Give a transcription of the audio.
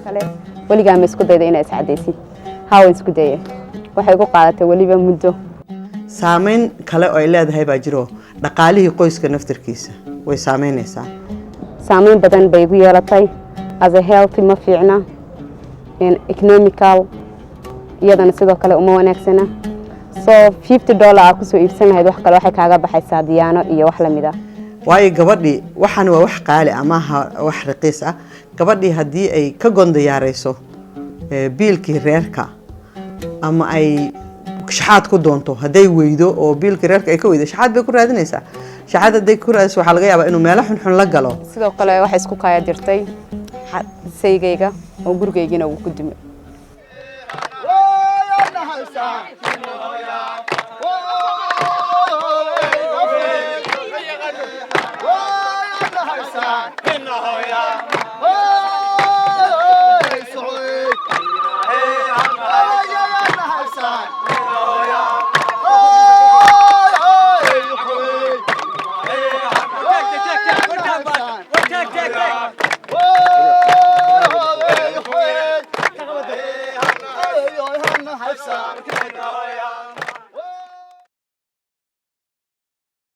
Kale, weligaa ma isku dayda inaa iscadaysid? Haa, waan isku dayay. Waxay ku qaadatay weliba muddo. Saameyn kale oo ay leedahay baa jiro. Dhaqaalihii qoyska naftarkiisa way saameynaysaa. Saameyn badan bay igu yeelatay. As a healthy ma fiicna, economical iyadana sidoo kale uma wanaagsana. So $50 aa kusoo iibsan lahayd wax kale, waxay kaaga baxaysaa diyaano iyo wax lamid ah. Waayo, gabadhii waxaan waa wax qaali ah, maaha wax raqiis ah. Gabadhii haddii ay ka gondoyaarayso biilkii reerka ama ay shaxaad ku doonto, hadday weydo oo biilkii reerka ay ka weydo, shaxaad bay ku raadinaysaa. Shaxaad hadday ku raadiso, waxaa laga yaabaa inuu meelo xunxun la galo. Sidoo kale waxay isku kaaya dirtay saygayga oo gurigaygina uu ku dumay.